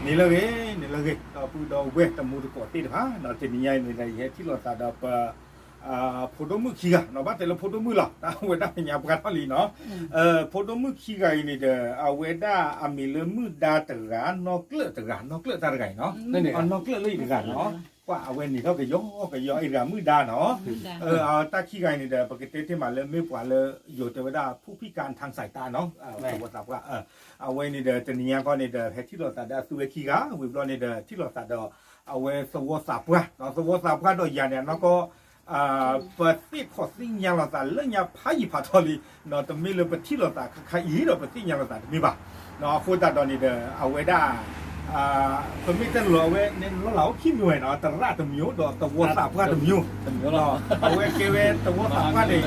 န့ၣ်လၢဂ့ၤ, န့ၣ်လၢဂ့ၤ, ဒီပုၢ်ဒီဝဲၢ်တံၤသကိးသ့ၣ်တဖၣ်, တနံၤညါအံၤန့ၣ်ဒီး ယဟဲထံၣ်လိာ်သးဒီးပ ဖိဒိၣ်မုၣ်ခံဂၤ, ဘၣ်တဲလၢဖိဒိၣ်မုၣ်လီၤ, တၢ်ဝဲဒၣ်မဲာ်ညါပှၢ်ထီၣ်လံနီၤ. ဖိဒိၣ်မုၣ်ခံဂၤအံၤန့ၣ်ဒီး အဝဲဒၣ်အမံၤလၢမုၣ်ဒါတဂၤ, နီၢ်ကျၢၢ်တဂၤ, နီၢ်ကျၢၢ်တၢ်တဂၤအံၤနီၤ, နီၢ်ကျၢၢ်လၢအံၤတဂၤနီၤ, ပှၤအဝဲန့ၣ်ထီၣ်ကယီကယီအံၤတဂၤမုၣ်ဒါနီၤ. တၢ်ခံဂၤအံၤန့ၣ်ဒီး ပကတဲတ့ၢ်မးလၢမ့ၢ်ပှၤလၢ ယိၤတဲဝဲဒၣ် ဖူၣ်ဖံၣ်ကါ ထၣ်စဲးတၢ်နီၤ, သဝီသးပှၢ်, အဝဲန့ၣ်ဒီး တနံၤညါခီန့ၣ်ဒီး ဟဲထံၣ်လိာ်သးဒီးအသုဝဲခံဂၤ, ဝံၤဘျီန့ၣ်ဒီး ထံၣ်လိာ်သးဒီး အဝဲသဝီသးပှၢ်, သဝီသးပှၢ်ဒီးယၤန့ၣ် အနီၢ်ကီၢ် ပသ့ၣ်ခီၣ်သ့ၣ်ညါလိာ်သးလၢညါဖးယံၤဖးထီလံ, တမ့ၢ်လၢပထံၣ်လိာ်သးခါခါအံၤဒီး ပသ့ၣ်ညါလိာ်သးတမ့ၢ်ဘၣ်. အဃိသတးဒီးန့ၣ်ဒီး အဝဲဒၣ် ပမ့ၢ်တဲလိၤအဝဲန့ၣ် လီၢ်လၤအိၣ်ခံမံၤဝဲနီၤ, သရၣ်တမျိုး ဒီးသဝီသးပှၢ်တမျိုး, အဝဲကဲဝဲသဝီသးပှၢ်န့ၣ်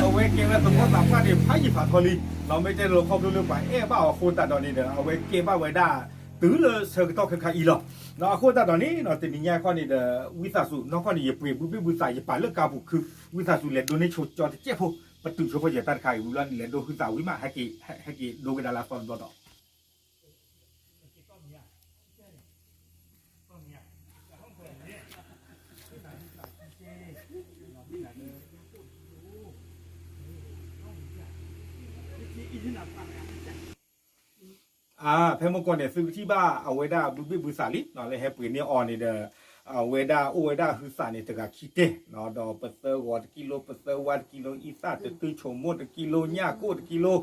အဝဲကဲဝဲသဝီသးပှၢ်န့ၣ် ဖးယံၤဖးထီလံ, မ့ၢ်တဲလိၤခီဖျိလၢပှၤအဲၣ်ဘၣ်အီၤအဃိသတးဒီးန့ၣ်ဒီး အဝဲကဲဘၣ်ဝဲဒၣ် တုၤလၢဆၢကတီၢ်ခဲခါအံၤလီၤ. အဃိသတးဒီးန့ၣ် တနံၤညါခီန့ၣ်ဒီး ဝံသးစူၤ နီၢ်ကီၢ်န့ၣ် ယပှ့ၤဘုဘ့ၣ်ဘုသး ယပာ်လၢကါပူၤခု, ဝံသးစူၤလဲၤဒိးန့ၢ်ဆိကၠီတစဲးဖိ, ပတုာ်ဆိဖီယတၢ်တခါအံၤ ဝံၤလီၤန့ၣ် လဲၤဒိးဟုသးဝံၤမး ဟဲက့ၤဒိကဒါလၢအသီတဘျီဒီး ဖဲမုၢ်ကီၢ်န့ၣ် သုကထံၣ်ဘၣ်အဝဲဒၣ်ဘုဘ့ၣ်ဘုသးလံ, လၢဟဲပှ့ၤန့ၢ်အီၤန့ၣ်ဒီး အဝဲဒၣ်အိၣ်ဝဲဒၣ်ဟုသးန့ၣ် တဂၤခံတဲ, ဒီးပသၢဂီၤတကံလိ, ပသၢဝါတကံလိ, အံသၣ်တတုဆိမိၣ်တကံလိ, ညၣ်ကိၣ်တကံလိ,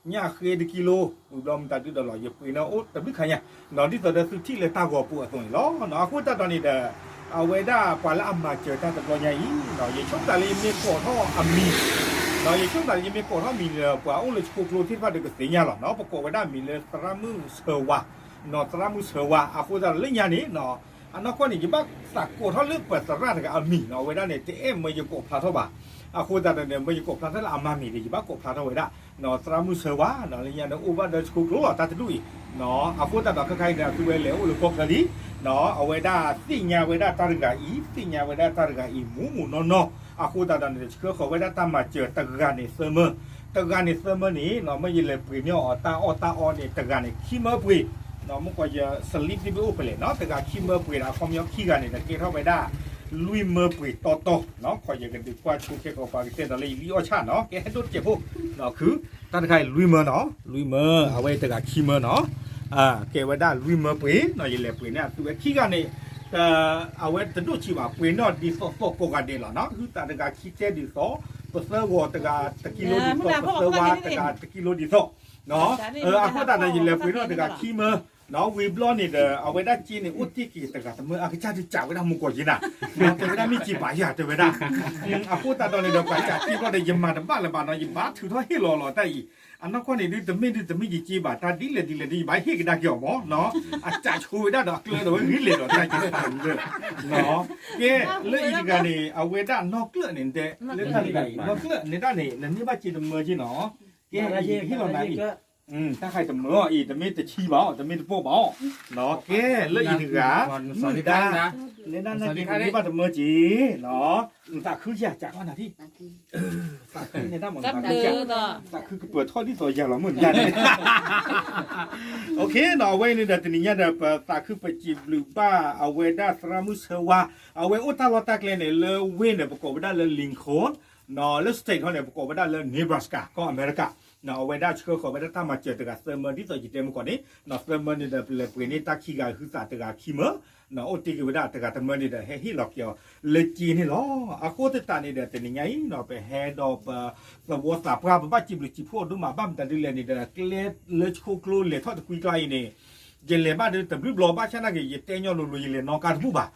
ညၣ်ဃ့တကံလိ, ဝံၤဘျီမတၤဒုဒီးလီၤ ယပှ့ၤန့ၢ်အိၣ်တဘျုးခါညါ, ဒ်သိးဒီးသုထံၣ်လၢတၢ်ဂီၤပူၤအသိးန့ၣ်လီၤ. အဃိသတးဒီးန့ၣ်ဒီး အဝဲဒၣ်ပှၤလၢအမၤစၢၤတၢ်တဘျီညါအံၤ, ယဆိကမိၣ်သးလၢယမ့ၢ်ကိးထီၣ်အမံၤ, ယဆိကမိၣ်သးလၢယမ့ၢ်ကိးထီၣ်မံၤန့ၣ်ဒီး ပှၤအိၣ်လၢဆှိးကျိသ့ၣ်တဖၣ်ဒီးကသ့ၣ်ညါလီၤနီၤ, ပကိးဝဲဒၣ်မံၤလၢသရၣ်မုၣ်ဆၢဝါ, သရၣ်မုၣ်ဆၢဝါ, အဃိသတးဒီးလၢညါန့ၣ် အနီၢ်ကီၢ်န့ၣ် ယဘၣ်သးကိးထီၣ်လၢပသရၣ်တဂၤအမံၤနီၤ, အဝဲဒၣ်န့ၣ် တအဲၣ်မၢယကိးဖျါထီၣ်ဘၣ်. အဃိသတးဒီးန့ၣ် မၢယကိးဖျါထီၣ်လၢအမါမံၤဒီး ယဘၣ်ကိးဖျါထီၣ်ဝဲဒၣ် သရၣ်မုၣ်ဆၢဝါ, လၢညါန့ၣ်အိၣ်ဘၣ်ဒီးဆှိးကျိလီၤတၢ်တဒူၣ်အံၤ, အဃိသတးဒီးခဲခါအံၤန့ၣ် အသုဝဲလဲၤအိၣ်လၢကီၢ်ချၢလံ, အဝဲဒၣ်သ့ၣ်ညါဝဲဒၣ်တၢ်တဂၤအံၤ, သ့ၣ်ညါဝဲဒၣ်တၢ်တဂၤအံၤ မူးမူးနီၢ်နီၢ်, အဃိသတးဒီးန့ၣ် ဆှၢဃီၤဝဲဒၣ်တၢ်မၤစၢၤတဂၤန့ၣ်သၢမၢ, တဂၤန့ၣ်သၢမၢန့ၣ် မ့ၢ်ယလဲၤပှ့ၤန့ၢ်အီၤတၢ်အီၣ်တၢ်အီန့ၣ် တဂၤန့ၣ်ခံမၢပှ့ၤ, မ့ၢ်ကီးယ slip ဒ်ဘၣ်အိၣ်ဖဲလဲၣ်နီၤ, တဂၤခံမၢပှ့ၤဒီး အခီပညီခံဂၤန့ၣ်ဒီး ကဲထီၣ်ဝဲဒၣ် လွံၢ်မၢပှ့ၤတီတီ, ခီယကဒုးကွၢ်ဆိခဲကိာ်ပှၤကတဲဒီးလၢယလံအီၣ်ဆၣ်နီၤ, ကဲဟဲဒိၣ်တစဲးဖိ, ခု, တၢ်တခါအံၤလွံၢ်မၢနီၤ, လွံၢ်မၢ, အဝဲတဂၤခံမၢနီၤ, ကဲဝဲဒၣ်လွံၢ်မၢပှ့ၤနီၤ, ယလဲၤပှ့ၤန့ၢ်အသုဝဲခံဂၤန့ၣ် အဝဲတဒိၣ်ဆံးဘၣ်, ပှ့ၤန့ၢ်ဒ်သိးသိးကိးဂၤဒဲးလီၤနီၤ, ဟုသးတဂၤခံတဲဒ်သိး, ပသၢဂီၤတဂၤတကံလိဒ်သိး, ပသၢဝါတဂၤတကံလိဒ်သိး, အဃိသတးဒီး ယလဲၤပှ့ၤန့ၢ်တဂၤခံမၢ, ဝံၤဘျီန့ၣ်ဒီး အဝဲဒၣ်စ့န့ၣ် အိၣ်တ့ၢ်က့ၤတဂၤတမၢ, အကစၢ်ဒုးစံးဝဲဒၣ်မုၢ်ကီၢ်ယဲနၤ, တဲဝဲဒၣ်မ့ၢ်စ့ပာ်ယၤတဲဝဲဒၣ်, အဃိသတးဒီးန့ၣ်ဒီး ပှၤစံးတ့ၢ်ဘျီဒီး ယမၤတဘၣ်လၢၤဘၣ်နီၤ, ယဘၣ်ထုးထီၣ်ဟ့ၣ်လီၤလီၤတၢ်အံၤ, အနီၢ်ကီၢ်န့ၣ်ဒုး တမ့ၢ်ဒုးတမ့ၢ်ယစ့ဘၣ်, တၢ်ဒ်လဲၣ်ဒ်လဲၣ်ဒုး ယဘၣ်ဟ့ၣ်ကဒါက့ၤအီၤမၢ်နီၤ, အစံးဆိဝဲဒၣ်ဒီးအကျၢၤဒီးဝဲဂ့ၤလဲၣ်ဒီးတၢ်ကဲသးလၢ ကဲ, လၢအံၤတဂၤန့ၣ် အဝဲဒၣ်နီၢ်ကျၢၢ်န့ၣ်တဲ, လၢတၢ်တဂၤအံၤ နီၢ်ကျၢၢ်န့ၣ်ဒၣ်န့ၣ် နန့ၢ်ဘၣ်စ့တမၢက့နီၤ, ကဲ, ဟ့ၣ်လီၤနၤအံၤ, တၢ်ခါအံၤတမၢအီၤအံၤ တမ့ၢ်တဆံဘၣ်အီၤ တမ့ၢ်တပိၢ်ဘၣ်အီၤ, ကဲ, လၢအံၤတဂၤ, မုၣ်ဒါ, နဲဒၣ်နက့ၤန့ၢ်ဘၣ်တမၢက့နီၤ, သးခုယၤစံးကွၢ်နၤထံၣ် သးခုန့ၣ်တၢ်မၤသးခု, သးခုကပၢၤထီၣ်ဒ်သိးယၤလီၤမုၢ်နၤန့ၣ်, အဝဲန့ၣ်ဒီး တနံၤညါဒီး ပသးခုပစံးဘျုးဘၣ် အဝဲဒၣ်သရၣ်မုၣ်ဆၢဝါ, အဝဲအိၣ်တၢ်လီၢ်တၢ်ကျဲန့ၣ် လၢဝ့ၢ်န့ၣ် ပကိးဝဲဒၣ်လၢ Lincoln, လၢ state ဟီန့ၣ် ပကိးဝဲဒၣ်လၢ Nebraska ကီၢ်အမဲရကၤ, အဝဲဒၣ်ဆှၢဃီၤဝဲဒၣ်တၢ်မၤစၢၤတဂၤသၢမၢ ဒ်သိးယတဲမုၢ်ကီၢ်န့ၣ်, သၢမၢန့ၣ်ဒီး ပလဲၤပှ့ၤန့ၢ်တၢ်ခံဂၤဟုသးတဂၤခံမၢ, အိၣ်တ့ၢ်က့ၤဝဲဒၣ်တဂၤတမၢန့ၣ်ဒီး ဟဲဟ့ၣ်လီၤက့ၤအီၤလၢစ့န့ၣ်လီၤ. အဃိသတးန့ၣ်ဒီး တနံၤညါအံၤ ပဟဲဒီးပသဝီသးပှၢ် ပဘၣ်စံးဘျုးစံးဖှိၣ်အီၤဒိၣ်မး ဘၣ်မတၤဒ်လဲၣ်န့ၣ်ဒီး ကျဲလၢဆှိးကျိလဲၤထီၣ်တကွံကျါအံၤန့ၣ် ယလဲၤဘၣ်ဒီးတဘျုးဘျီဘၣ်ဆၣ်နာ်က့ၤ ယတဲညီလိၤလိၤ ယလဲၤနီၣ်ကါတဘူၣ်ဘၣ်,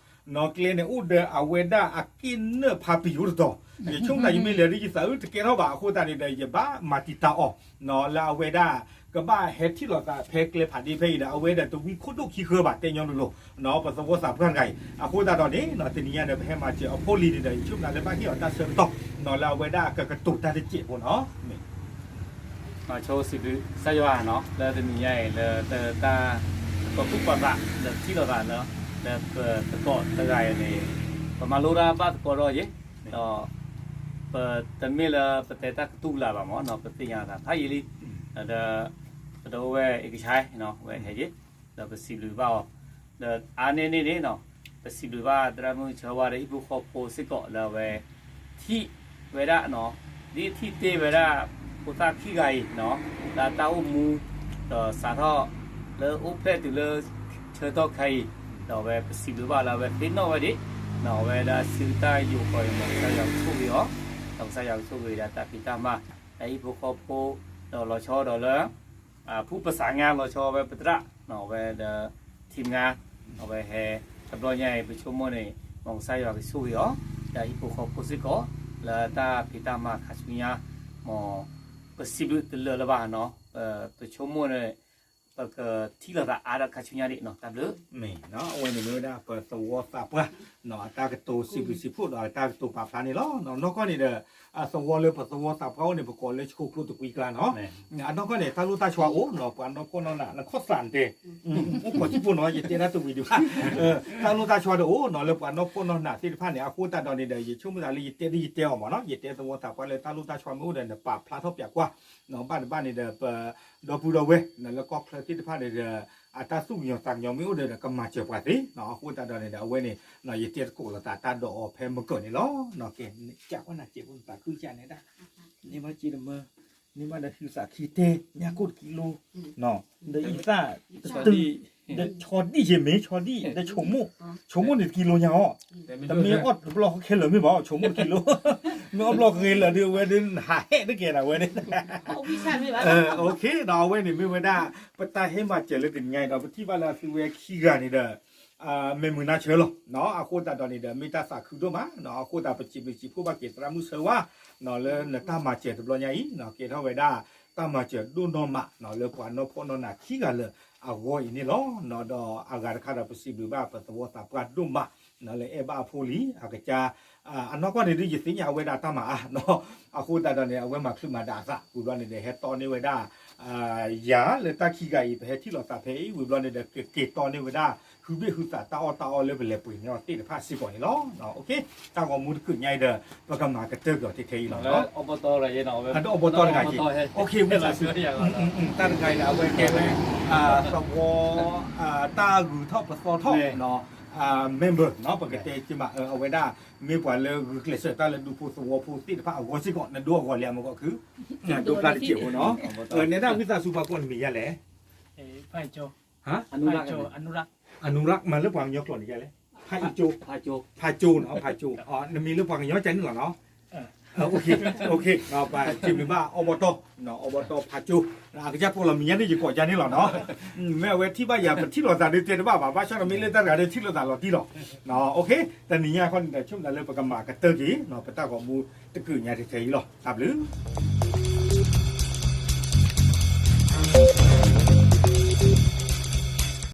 ကျဲန့ၣ်အိၣ်ဒီးအဝဲဒၣ်အက့ၢ်နၢၣ်ဖးပံၤအိၣ်တတီၤ, ယဆိကမိၣ်ယမ့ၢ်လဲၤဒ်ယသးအုးတကဲထီၣ်ဘၣ် အဃိသတးန့ၣ်ဒီး ယဘၣ်မၤတံာ်တာ်အီၤ လၢအဝဲဒၣ် ကဘၣ်ဟဲထံၣ်လိာ်သးဖဲကျဲဖးဒ့ဖဲအံၤဒီး အဝဲဒီးတဝံခိၣ်ဒိၣ်ခံဃၢဘၣ် တဲညီလိၤလိၤ ပသဝီသးပှၢ်တဂၤအံၤ, အဃိသတးဒီးန့ၣ် တနံၤညါဒီး ပဟဲမၤစၢၤအဖိလံၤန့ၣ်ဒီး ယဆိကမိၣ်လၢဘၣ်ဟ့ၣ်အီၤတၢ်ဆၢကတီၢ် လၢအဝဲဒၣ်ကကတိၤတၢ်တစဲးဖိနီၤ. ဆိစံးဘျုးကစၢ်ယွၤနီၤ လၢတနံၤညါအံၤ လၢတၢ် ပကူၣ်ပသး လၢထံၣ်လိာ်သးလၢ လၢပသကိးတဂၤအံၤန့ၣ် ပမၤလိတၢ်ဘၣ်သကိးထီၣ်က့ၤ ဒီး ပတမ့ၢ်လၢပတဲတၢ်ကတူၢ်လၢ်ဘၣ်မၢ်နီၤ ပသ့ၣ်ညါသးဖးယံာ်လံ ဒီး ပတအိၣ်ဝဲအံၤကဆါနီၤ ဝဲဟဲက့ၤ ဒီးပစံးဘျုးဘၣ်အီၤ, ဒီးအါန့ၢ်န့ၣ်န့ၣ်နီၤ, ပစံးဘျုးဘၣ်သရၣ်မုၣ်ဆၢဝါဒီးဟံၣ်ဖိဃီဖိစ့ၢ်ကီးလၢအဝဲ ထံၣ်ဝဲဒၣ်နီၤ, ဒ်ထံၣ်တ့ၢ်ဝဲဒၣ် ဖိသၣ်ခံဂၤအံၤနီၤ, လၢအတၢ်အိၣ်မူ ဒီးစးထီၣ်လၢအိၣ်ဖျဲၣ်တုၤလၢဆၢကတီၢ်ခဲအံၤ, ဒီးအဝဲပစံးဘျုးဘၣ်လၢအဝဲသ့ၣ်နီၣ်ဝဲဒၣ် နီၤ အဝဲဒၣ်စုတၢ်ယိးဃီအံၤ မ်ကစၢ်ယွၤကဆိၣ်ဂ့ၤအီၤ, ဒီးကစၢ်ယွၤကဆိၣ်ဂ့ၤဒၣ်တၢ်ဖံးတၢ်မၤ ဒီးဟံၣ်ဖိဃီဖိ, ဒီးလီၤဆီဒီးလၢ ဖုပစးငါလီၤဆီဝဲပသရၣ်, အဝဲဒီး ထံမငါ, အဝဲဟဲတဘျီညါအံၤ ပဆိကမိၣ်န့ၣ် မ်ကစၢ်ယွၤကဆိၣ်ဂ့ၤအီၤ, ဒီးဟံၣ်ဖိဃီဖိစ့ၢ်ကီး လၢတၢ်ဖံးတၢ်မၤခါဆူညါ, မ်ပစံးဘျုးတလၢာ်လၢၤဘၣ်နီၤ, ပဆိကမိၣ်န့ၣ် ပကထံၣ်လိာ်သးအါဒီးခါဆူညါဒံးနီၤ, တၢ်ဘျုး မ့ၢ်နီၤ, အဝဲန့ၣ်မ့ၢ်ဝဲဒၣ်ပသဝီသးပှၢ်နီၤ, အတၢ်ကတိၤစံးဘျုးစံးဖှိၣ်ဒီးအတၢ်ကတိၤပာ်ဖျါန့ၣ်လီၤ. နီၢ်ကီၢ်န့ၣ်ဒီး အသဝီလၢပသဝီသးပှၢ်အိၣ်န့ၣ် ပကိးလၢဆှိကျိတကွံကျါနီၤ, အနီၢ်ကီၢ်န့ၣ် တၢ်လိၣ်တၢ်ဆီအိၣ်နီၤ, ပှၤနီၢ်ဖှီၣ်နီၢ်နး နခီၣ်သးနတဲ အိၣ်ခိးထံဖိနီၤ, ယတဲတၢ်တဝံၤဒံးဘၣ်, တၢ်လိၣ်တၢ်ဆီတအိၣ်နီၤ လၢပှၤနီၢ်ဖှီၣ်နီၢ်နးသ့ၣ်တဖၣ်န့ၣ်, အဃိသတးဒီးန့ၣ်ဒီး ယဆိကမိၣ်သးလၢယတဲဒ်ယတဲအီၤမ့ၢ်နီၤ, ယတဲသဝီသးပှၢ်လၢတၢ်လိၣ်တၢ်ဆီမ့ၢ်အိၣ်ဒီး နပာ်ဖျါထီၣ်ပၠးကွၢ်, ဘၣ်တဘၣ်န့ၣ်ဒီး ပဒီပုၢ်ဒီဝဲၢ်လၢကီၢ်ချၢသ့ၣ်တဖၣ်န့ၣ်ဒီး အတၢ်သူၣ်ကညီၤသးကညီၤမ့ၢ်အိၣ်ဒီး ကမၤစၢၤပှၤသ့နီၤ, အဃိသတးဒီးန့ၣ်ဒီး အဝဲန့ၣ် ယတဲသကိးလိာ်သးတၢ်ဒီးအီၤဖဲမကၢၤန့ၣ်လီၤ. ကဲ ကၢ်ကွၢ်နၤစဲးဖိ နသးခုကၢ်န့ၣ်ဒၣ်, န့ၢ်ဘၣ်စ့တမၢ, န့ၢ်ဘၣ်ဒီးဟုသးခံတဲ ညၣ်ကိၣ်တကံလိ, ဒီးအံသၣ်တတုၤ, ဒီးဆီဒံၣ်ယမ့ၢ် ဆီဒံၣ် ဒီးဆိမိၣ်, ဆိမိၣ်န့ၣ်တကံလိညါအီၤ, တမ့ၢ်အီၣ်တဘျီဃီခဲလၢာ်မ့ၢ်ဘၣ် ဆိမိၣ်တကံလိ, မ့ၢ်အီၣ်ဘျီဃီခဲလၢာ်ဒီး အဝဲဒၣ်ဟးဟဲတကဲဒၣ်ဝဲန့ၣ်, ဒီးအဝဲန့ၣ်မ့ၢ်ဝဲဒၣ် ပတၢ်ဟ့ၣ်မၤစၢၤလၢတနံၤညါအံၤဒီး ပထံၣ်ဘၣ်လၢအသုဝဲခံဂၤန့ၣ်ဒီး မ့ၢ်မုာ်နၢ်ဆၢလီၤ. အဃိသတးဒီးန့ၣ်ဒီး မ့ၢ်တၢ်သးခုဒိၣ်မး, အဃိသတးပစံးဘျုးစံးဖှိၣ်ဘၣ်က့ၤသရၣ်မုၣ်ဆၢဝါ လၢနတၢ်မၤစၢၤတဘျီညါအံၤ ကဲထီၣ်ဝဲဒၣ် တၢ်မၤစၢၤဒိၣ်နီၢ်မး လၢပှၤနီၢ်ဖှီၣ်နီၢ်နးခံဂၤလၢအဂီၢ်အံၤန့ၣ်လီၤ. ဒီးအဂၤတခါဒီးပစံးဘျုးဘၣ်ပသဝီသးပှၢ်ဒိၣ်မး လၢအဲၣ်ဘၣ်အဖိလံၤ အကစၢ် အနီၢ်ကီၢ်န့ၣ်ဒ်ယသ့ၣ်ညါအဝဲဒၣ်တၢ်မၤအါ, အဃိသတးဒီးန့ၣ် အဝဲမၤချုးမၤဒၣ်အသး ဝံၤဘျီန့ၣ်ဒီး ဟဲတီန့ၢ်ဝဲဒၣ် ယၤလၢတၢ်ခံဂၤအံၤ ပဟဲထံၣ်လိာ်သးဖဲအံၤ ဝံၤဘျီန့ၣ်ဒီး ကက့ၤတီန့ၢ်ဝဲဒၣ် ဟုဘ့ၣ်ဟုသးတၢ်အီၣ်တၢ်အီလၢပလဲၤပှ့ၤန့ၢ်အီၤသ့ၣ်တဖၣ်စ့ၢ်ကီးန့ၣ်လီၤ. တၢ်ဂီၤမူတကုာ်ညါအံၤဒီး ပကမၤကတၢၢ်က့ၤအီၤထဲထဲအံၤလီၤ. အဒီးအီဘီတီတဂၤက့ၤ, ဝံသးစူၤ တၢ်တဂၤအံၤန့ၣ် အဝဲကဲဝဲ သဝီ တၢ်ဂုၤထီၣ်ပသီထီၣ် member ပကတဲက့ၤမး အဝဲဒၣ် မ့ၢ်ပှၤလၢဂုာ်ကျဲးစၢးတၢ်လၢဒူဖိသဝီဖိသ့ၣ်တဖၣ်အဂီၢ်စ့ၢ်ကီး နဒိအဂီၢ်လံမ့ၢ်ကီးခု ဒိဖျါတစဲးဖိနီၤ, နဲဒၣ်ဝံသးစူၤ ပှၤကိးနမံၤယါလဲၣ်, အနူရၢၣ် မ့ၢ်လၢပှၤကညီကျိာ်န့ၣ်ယါလဲၣ်, ဖးကၠိ, ဖးကၠိနီၤ ဖးကၠိ, နမံၤလၢပှၤကညီကန့ၣ်လီၤနီၤ, ပစံးဘျုးဘၣ်အီဘီတီ, အီဘီတီဖးကၠိ, အကစၢ်ကိးလီၤမံၤညါန့ၣ် ယကိးယါန့ၣ်လီၤနီၤ, မ့ၢ်အဝဲထံၣ်ဘၣ်ယၤ ပထံၣ်လိာ်သးဒီးတဲတဘၣ်ဘၣ်, ဘၣ်ဆၣ်ဒီးမ့ၢ်လၢတၢ်တဂၤဒီးထံၣ်လိာ်သးလီၤတံၢ်လီၤ, တနံၤညါခီန့ၣ်ဒီး ဆိကမိၣ်သးလၢပကမၤကတၢၢ်က့ၤ ပတၢ်ဂီၤမူတကုာ်ညါထဲထဲအံၤလီၤ. တၢ်ဘျုး